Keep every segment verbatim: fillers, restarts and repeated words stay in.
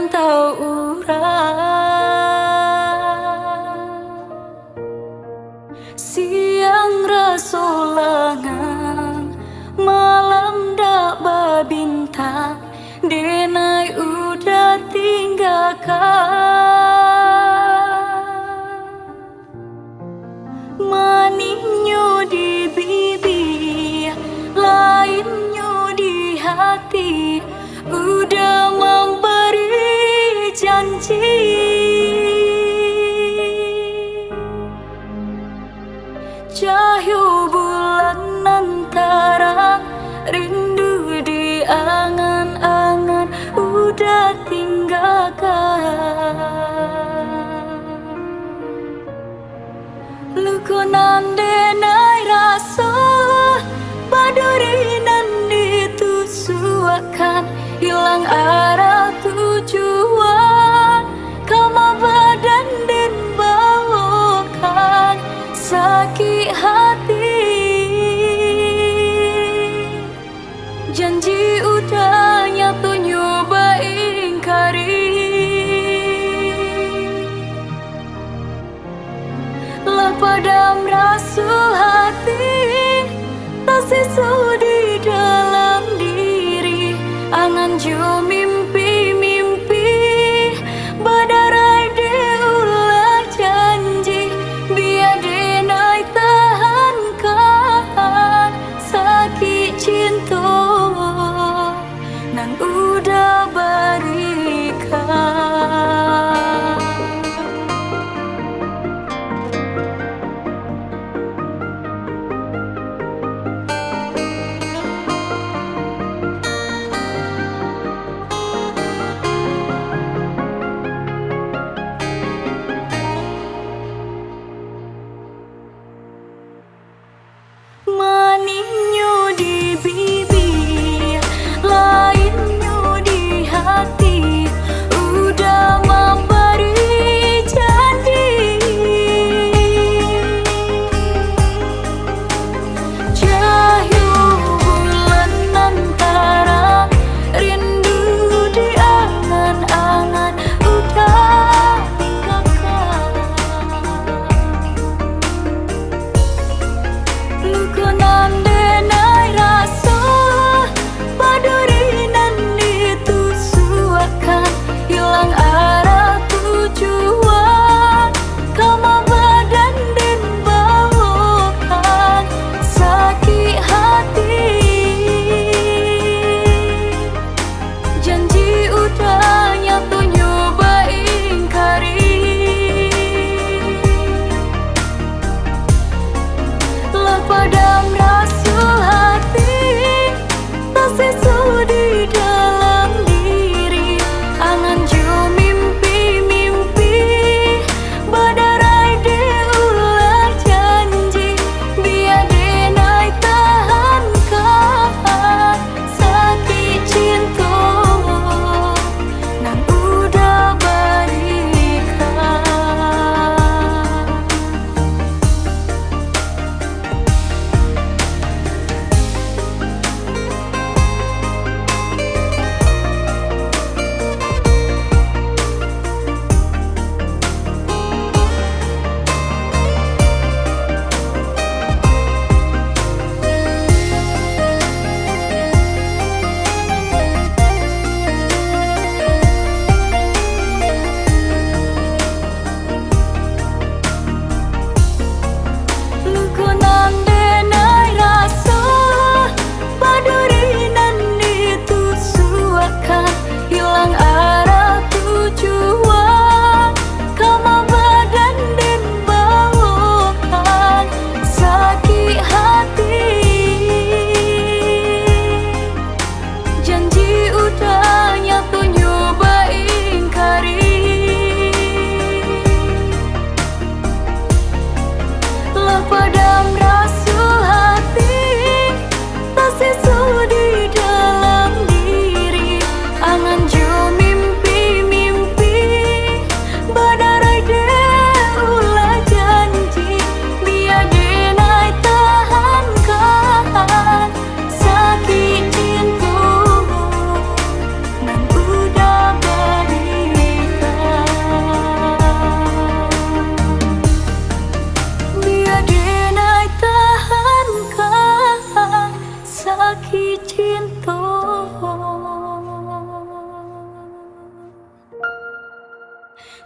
tau urang. Siang raso langang, malam dak babintang, denai Uda tinggakan. Manihnyo di bibia, lainnyo di hati, Uda mambari janji. Cahyo bulan nan tarang, rindu di angan-angan, Uda tinggakan. Luko nan denai raso, baduri nan ditusuakkan, ilang arah tujuan, kama badan den bawokan, sakik hati. Janji Uda nyatonyo baingkari. Lah padam raso hati, tasiso di dalam diri, angan jo mimpi-mimpi, badarai dek ulah janji, bia denai tahankan sakik cinto nan Uda barikan. Manihnyo di bibia, lainnyo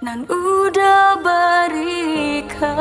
Nan udah barikan.